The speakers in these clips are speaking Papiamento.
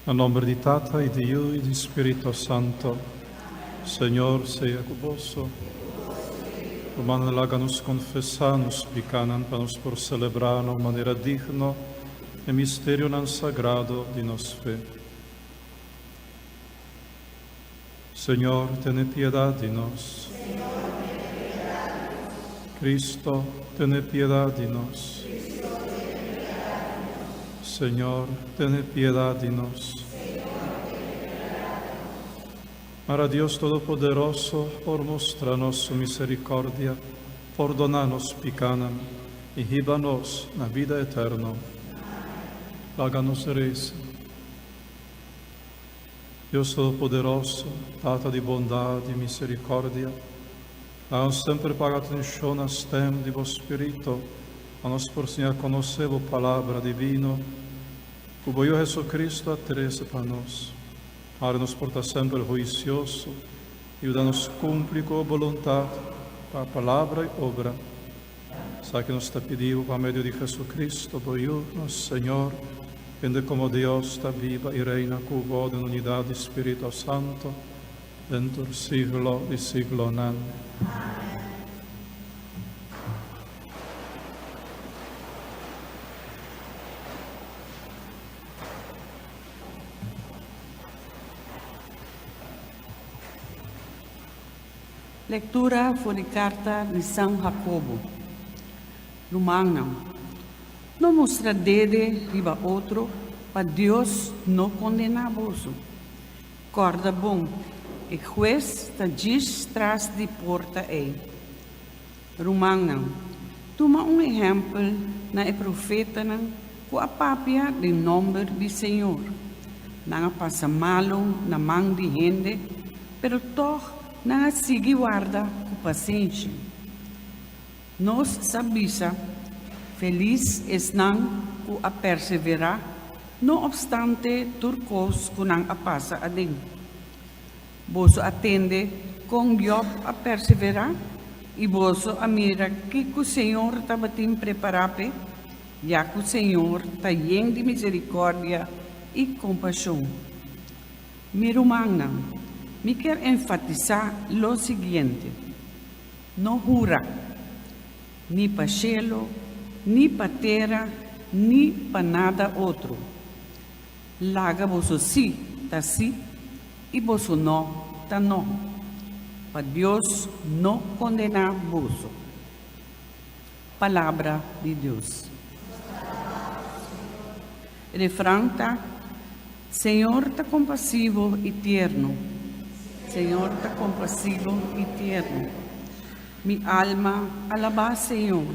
Na nomber di Tata y di Yiu y di Spirito Santo. Señor sea cu boso. Rumannan laga nos confesa nos picanan pa nos por celebra na un manera digno e misterionan sagrado di nos fe. Señor, tene piedad di nos. Cristo, tene piedad di nos. Señor, tene piedad di nos. Mara Dios Todopoderoso por mustra nos su misericordia, pordona nos picanan y hiba nos na vida eterno. Laga nos reza. Dios Todopoderoso, Tata di bondad y misericordia, laga nos semper paga atencion na stem di bo Spirito, pa nos por siña conoce bo Palabra divino, cu bo Yu Jesucristo a trece pa nos. Mara nos por ta semper huicioso y yuda nos cumpli cu bo boluntad pa palabra y obra. Esaki nos ta pidi bo pa medio di Jesucristo, bo Yu, nos Señor, kende como Dios ta biba y reina cu bo den unidad di Spirito Santo, den tur siglo di siglonan. Lektura for di karta di San Hakobo. Rumannan, no mustra dede riba otro pa Dios no kondená boso. Kòrda bon, e hues ta djis tras di porta ei. Rumannan, tuma un ehèmpel na e profetanan ku a papia den nòmber di Señor. Nan a pasa malu na man di hende, pero tòg nan a sigui warda ku pasenshi. Nos sa bisa, Felis esnan ku a perseverá no opstante tur kos ku nan a pasa aden. Boso a tende kon Jòb a perseverá, i boso a mira kiko Señor tabatin prepará p'e, ya ku Señor ta yen di miserikòrdia i kompashon. Mi rumannan, mi kier enfatisá lo siguiente, No hura, ni pa shelu, ni pa tera, ni pa nada otro. Laga boso sí ta sí i boso no ta no, pa Dios no kondená boso. Palabra di Dios. Refran ta, Señor ta kompasivo i tierno. Señor ta kompasivo i tierno. Mi alma, alabá Señor.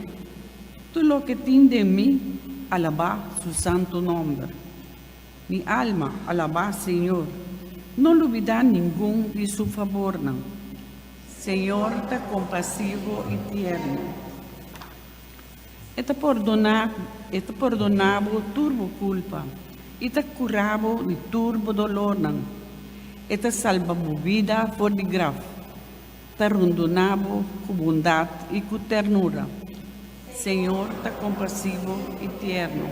Tur loke tin den mi, alabá su santu nòmber. Mi alma, alabá Señor. No lubidá ningun di su fabornan. Señor ta kompasivo i tierno. E ta pordoná, e ta pordoná bo tur bo kulpa i ta kurá bo di tur bo dolornan. E ta salba bo bida for di graf. Ta rondoná bo ku bondat i ku ternura. Señor ta kompasivo i tierno.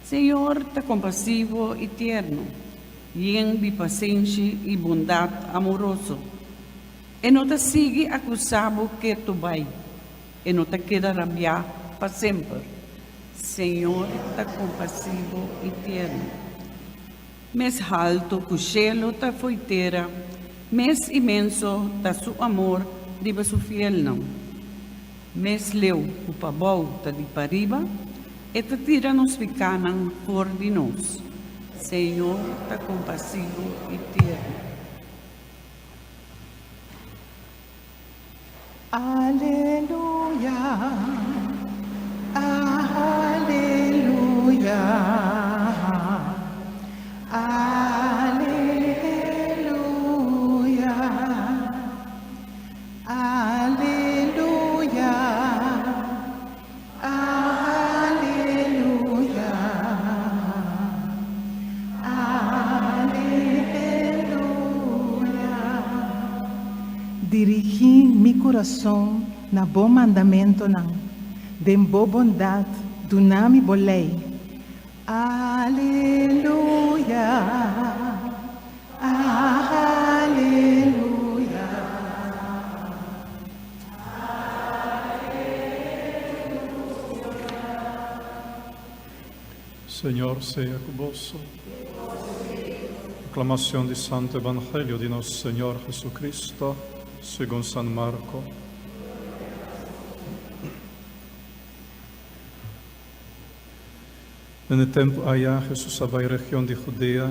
Señor ta kompasivo i tierno, yen di pasenshi i bondat amoroso. E no ta sigui akusá bo ketu bai, e no ta keda rabiá pa semper. Señor ta kompasivo i tierno. Mes haltu ku shelu ta fo'i tera, mes inmenso ta su amor riba su fielnan. Mes leu ku pabou ta di pariba, e ta tira nos pikánan for di nos. Señor ta kompasivo i tierno. Aleluya, aleluya, aleluya, aleluya, aleluya, aleluya. Dirigí mi kurason na bo mandamentunan, den bo bondat duna mi bo lei. Aleluya! Señor sea cu boso. Proclamacion di Santo Evangelio di nos Señor Jesucristo, segun San Marco. Den e tempu aya Jesus a bai region di Judea,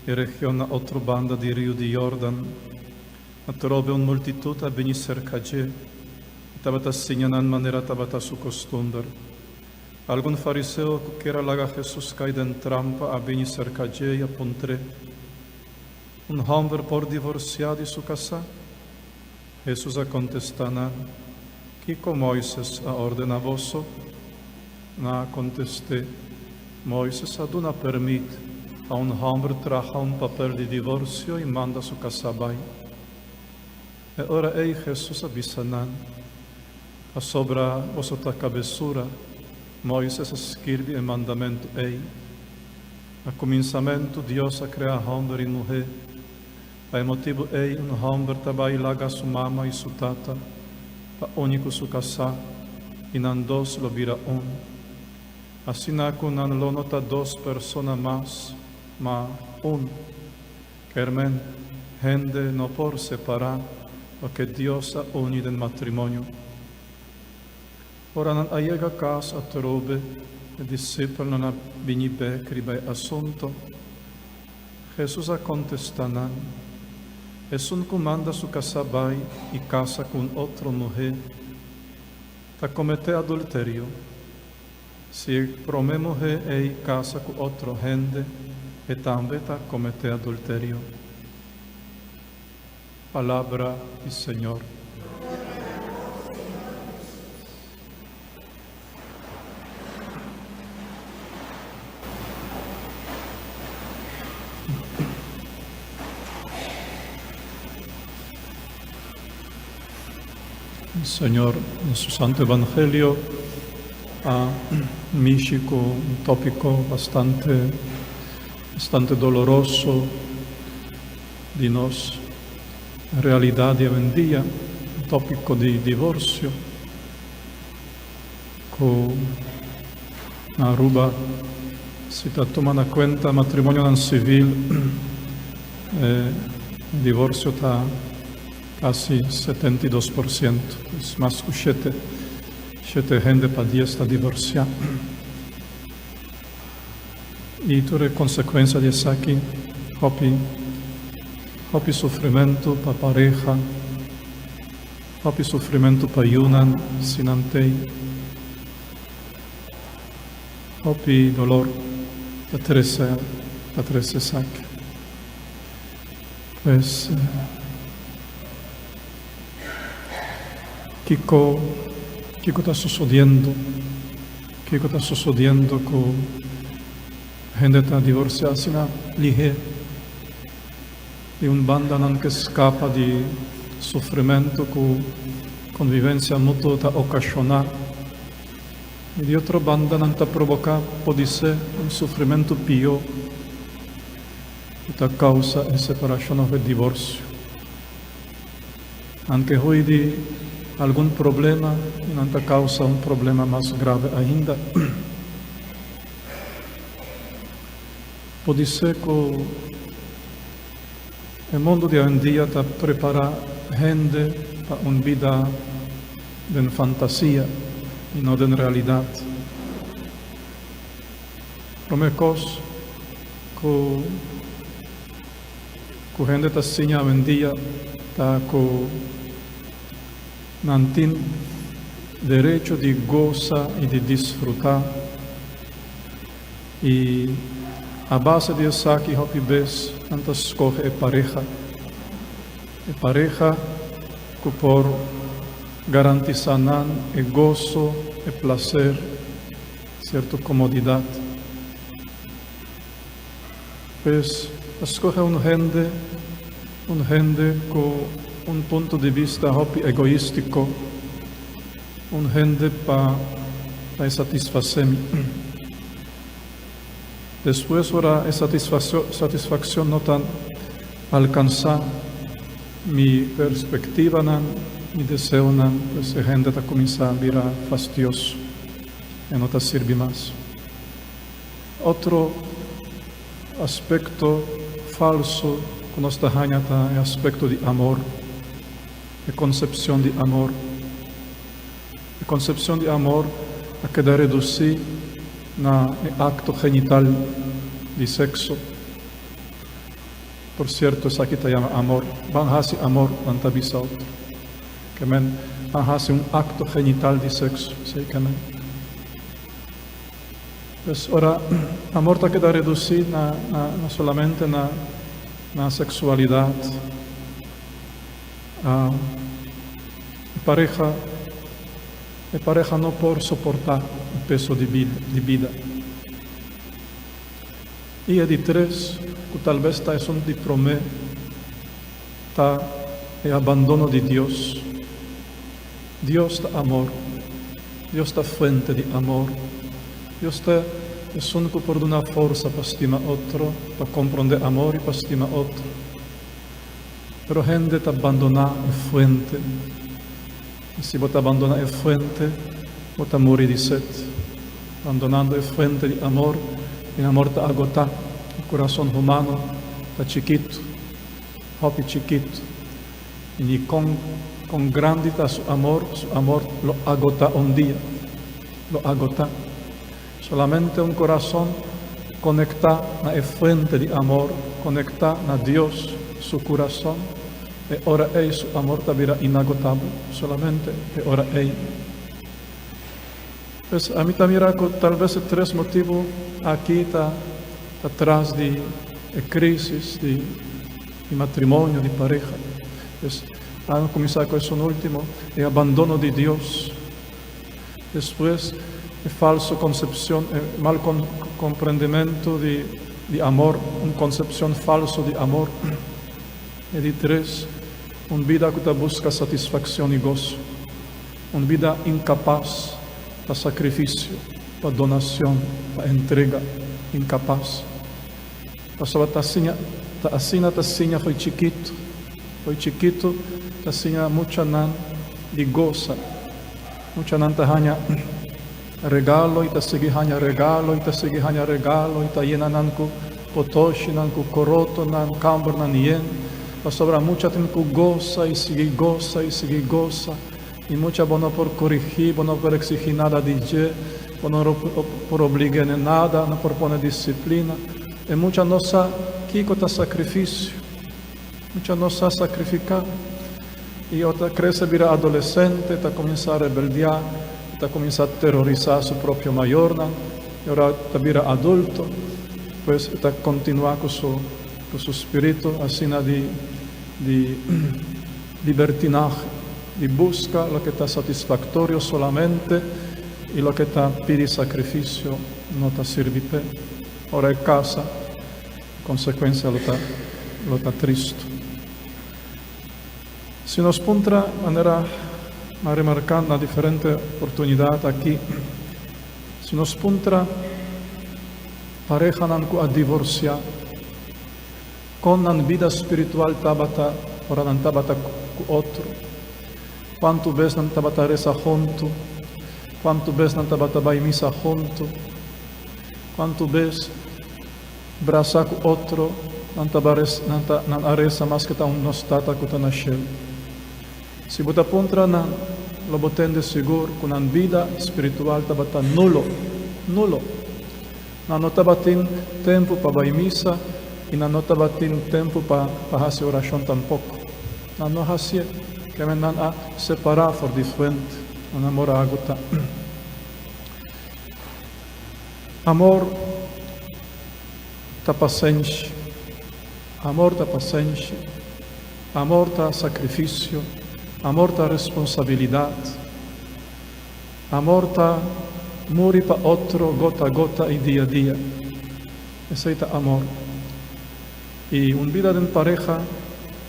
e region na otro banda di riu di Jordan. Atrobe un multitud a bini serka dje, i tabata siña nan manera tabata su costumber. Algun fariseo ku kier a laga Hesus kai den trampa a bini serka dje i a puntr'é, Un hòmber por divorsiá di su kasá? Hesus a kontestá nan, Kiko Moises a ordená boso? Nan a kontest'é, Moises a duna pèrmit pa un hòmber traha un papel di divorsio i manda su kasá bai. E ora ei Hesus a bisa nan, Pasobra boso ta kabesura, Moises a skirbi e mandamentu ei. Na kuminsamentu Dios a krea hòmber i muhé. Pa e motibu ei un hòmber ta bai laga su mama i su tata pa uni ku su kasá, i nan dos lo bira un. Asina ku nan lo no ta dos persona mas, ma un. Kermen, hende no por separá loke Dios a uni den matrimonio. Ora nan a yega kas atrobe, e disipelnan a bini bek riba e asunto. Hesus a kontestá nan, Esun ku manda su kasá bai i kasa ku un otro muhé, ta kometé adulterio. Si e promé muhé ei kasa ku otro hende, e tambe ta kometé adulterio. Palabra di Señor. Señor den su Santo Evangelio a mishi cu un topico bastante bastante doloroso di nos realidad di awendia, un topico di divorcio cu na Aruba si ta tuma na cuenta matrimonionan civil e divorcio ta Casi 72%, pues mas cu shete, shete hende pa dies ta divorcia. Y tur e consecuencia di esaki, hopi, hopi sufrimento pa pareha, hopi sufrimento pa yunan si nan tey, hopi dolor ta trece, ta trece esaki. Pues, kiko, kiko ta sosodiendo? Kiko ta sosodiendo ku hende ta divorsiá asina lihé? Di un banda nan ke skapa di sufrimentu ku konvivensia mutuo ta okashoná, i di otro banda nan ta proboká podisé un sufrimentu pió. Ku ta kousa e separashon òf e divorsio. Nan ke hui di algun problema i nan ta kousa un problema mas grave ainda. Podisé ku e mundu di awendia ta prepará hende pa un bida den fantasia i no den realidat. Promé kos ku ku hende ta siña awendia ta ku nan tin derecho di gosa i di disfrutá i a base di esaki hopi bes nan ta skohe e pareha, e pareha ku por garantisá nan e goso, e plaser. Cierto comodidad. Pues, a scoge un hende, un hende cu un punto di bista hopi egoistico, un hende pa pa e satisface mi. Despues ora e satisfaccion no ta alcansa mi perspectivanan, mi deseonan, pues e hende ta cuminsa bira fastioso. E no ta sirbi mas. Otro aspekto falso ku nos ta haña ta e aspekto di amor, e konsepshon di amor. E konsepshon di amor a keda redusí na e akto genital di sekso. Por sierto esaki ta yama amor. Ban hasi amor, nan ta bisa otro. Ke men ban hasi un akto genital di sekso, esei ke men. Pues ora amor ta keda redusí na na solamente na na seksualidat, e pareha e pareha no por soportá e peso di di bida. I e di tres, ku talbes ta esun di promé, ta e abandono di Dios. Dios ta amor. Dios ta fuente di amor. Dios ta esun ku por duna forsa pa stima otro, pa komprondé amor i pa stima otro. Pero hende ta bandoná e fuente. I si bo ta bandoná e fuente, bo ta muri di set. Bandonando e fuente di amor, e amor ta agotá. E kurason humano ta chikitu, hopi chikitu. I ni kon kon grandi ta su amor, su amor lo agotá un dia. Lo agotá. Solamente un kurason konektá na e fuente di amor, konektá na Dios su kurason, e ora ei su amor ta bira inagotabel. Solamente e ora ei. Pues ami ta mira ku talbes e tres motibu aki ta ta tras di e krísis di di matrimonio, di pareha. Pues a kuminsá ku esun último, e abandono di Dios. Despues e falso konsepshon, e mal komprendimentu di di amor, un konsepshon falso di amor. E di tres, un bida ku ta buska satisfakshon i goso, un bida inkapas pa sakrifisio, pa donashon, pa entrega, inkapas. Pasobra ta siña, ta asina ta siña fo'i chikitu, fo'i chikitu ta siña muchanan di gosa. Muchanan ta haña regalo i ta sigui haña regalo i ta sigui haña regalo i ta yena nan ku potoshinan, ku korotonan, kambernan yen. Pasobra mucha tin ku gosa i sigui gosa i sigui gosa. I mucha bo no por korigí, bo no por eksigí nada di dje, bo no por oblig'é ne nada, no por pone disiplina. E mucha no sa kiko ta sakrifisio. Mucha no sa sakrifiká. I ora ta krese bira adolesente, ta kuminsá rebeldiá, i ta kuminsá terorisá su propio mayornan. I ora ta bira adulto, pues e ta kontinuá ku su ku su spiritu asina di di libertinahe, di buska loke ta satisfaktorio solamente i loke ta pidi sakrifisio no ta sirbi p'e. Ora e kasa, e konsekuensia lo ta lo ta tristu. Si nos puntra manera m'a remarká na diferente oportunidat aki, si nos puntra parehanan ku a divorsiá kon nan bida spiritual tabata ora nan tabata ku otro, kuantu bes nan tabata resa huntu, kuantu bes nan tabata bai misa huntu, kuantu bes Brasa ku otro, nan ta nan ta nan a resa maske ta un Nos Tata ku ta na shelu. Si bo ta puntra nan, lo bo tende sigur ku nan bida spiritual tabata nulo, nulo. Nan no tabatin tempu pa bai misa i nan no tabatin tempu pa pa hasi orashon tampoko. Nan no hasié, keme nan a separá for di fuente, nan amor a agotá. Amor ta pasenshi, amor ta pasenshi, amor ta sakrifisio, amor ta responsabilidat, amor ta muri pa otro gota gota i dia dia. Esei ta amor. I un bida den pareha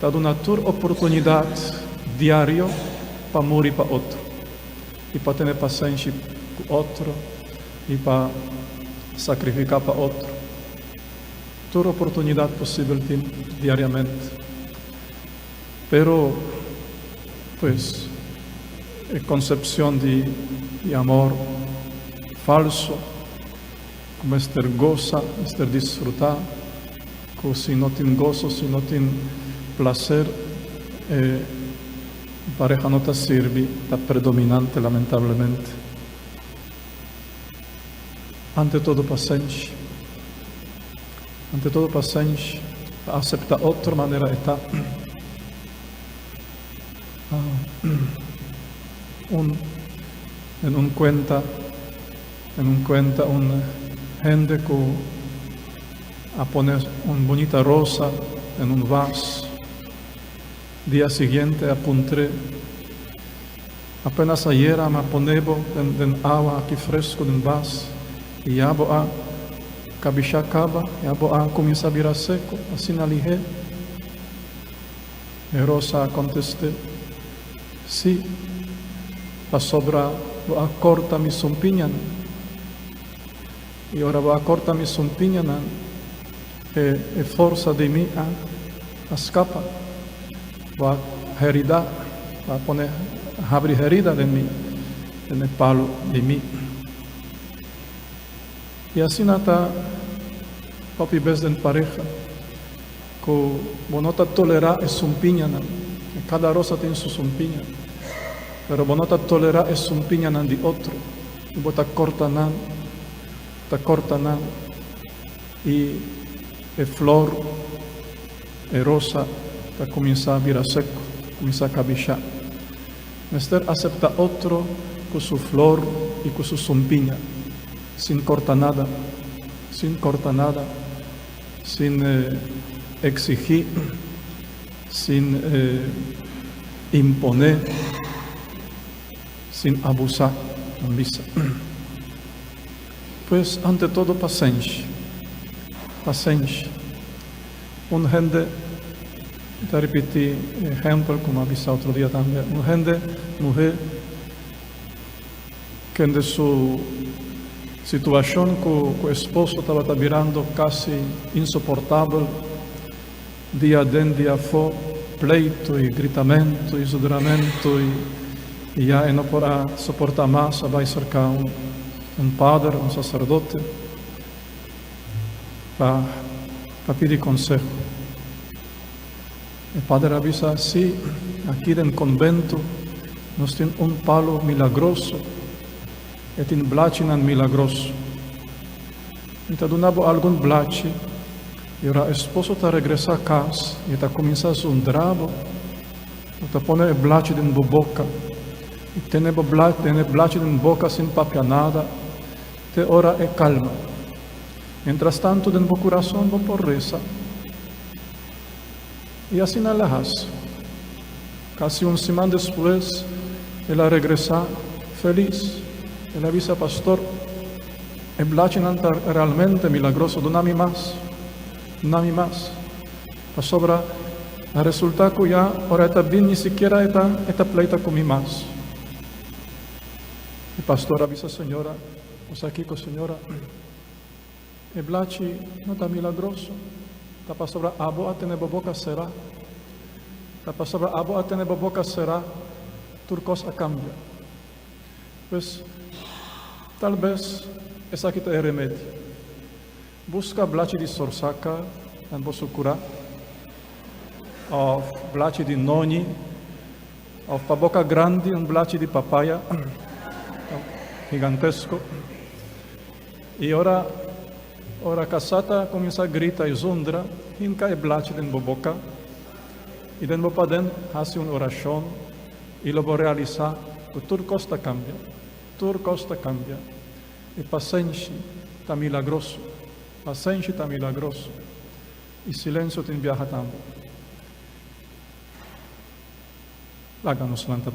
ta duna tur oportunidat diario pa muri pa otro i pa tene pasenshi ku otro. I pa sakrifiká pa otro. Tur oportunidat posibel tin diariamente. Pero, pues, e konsepshon di di amor falso. Ku mester gosa, mester disfrutá, ku si no tin goso, si no tin plaser, e pareha no ta sirbi, ta predominante lamentablemente. Ante todo pasenshi. Ante todo pasenshi pa aseptá otro manera e ta. Un den un kuenta den un kuenta un hende ku a pone un bunita rosa den un vas. Dia siguiente a puntr'é, Apenas ayera mi a pone bo den den awa aki fresco den vas i ya bo a kabishá kaba, ya bo a kuminsá bira seko asina lihé. E rosa a kontest'é, Sí, pasobra bo a korta mi sumpiñanan. I ora bo a korta mi sumpiñanan, e e forsa di mi a a skapa. Bo a heridá, bo a pone habri herida den mi, den e palu di mi. I asina ta hopi bes den pareha. Ku bo no ta tolerá e sumpiñanan. Kada rosa tin su sumpiña. Pero bo no ta tolerá e sumpiñanan di otro. I bo ta kòrta nan, ta kòrta nan. I e flor, e rosa, ta kuminsá bira seku, kuminsá kabishá. Mester aseptá otro ku su flor i ku su sumpiña, sin kòrta nada, sin kòrta nada. Sin exigí, sin imponé, sin abusá, nan bisa. Pues, ante todo pasenshi, pasenshi. Un hende, mi ta ripití e ehèmpel ku mi a bisa otro dia tambe, un hende muhé Kende su situacion cu cu esposo tabata birando casi insoportabel, dia aden dia afo, pleito y gritamento y zudramento y y ya e no por a soporta mas a bay cerca un un pader, un sacerdote pa pa pidi conseho. E pader a bisa, Sí, aki den konbento nos tin un palu milagroso. E tin blachinan milagroso. Mi ta duna bo algun blachi, i ora esposo ta regresá kas i e ta kuminsá zundra bo, bo ta pone e blachi den bo boka i tene bo tene e blachi den boka sin papia nada te ora e kalma. Mientrastantu den bo kurason bo por resa. I asina el a hasi. Kasi un siman despues el a regresá felis. El a bisa, Pastor, e blachinan ta realmente milagroso. Duna mi mas. Duna mi mas. Pasobra a resultá ku ya ora e ta bin ni sikiera e ta e ta pleita ku mi mas. E pastor a bisa, Señora, bo sa kiko, señora? E blachi no ta milagroso. Ta pasobra abo a tene bo boka será. Ta pasobra abo a tene bo boka será, tur kos a kambia. Pues, tal bes esaki ta e remedi. Buska blachi di sorsaka den bo sukurá, òf blachi di noñi, òf pa boka grandi un blachi di papaya gigantesko. I ora ora kasá ta kuminsá grita i zundra, hinka e blachi den bo boka i den bo paden hasi un orashon i lo bo realisá ku tur kos ta kambia. Tur kos ta kambia. E pasenshi ta milagroso. Pasenshi ta milagroso. I silensio tin biaha tambe. Laga nos lanta.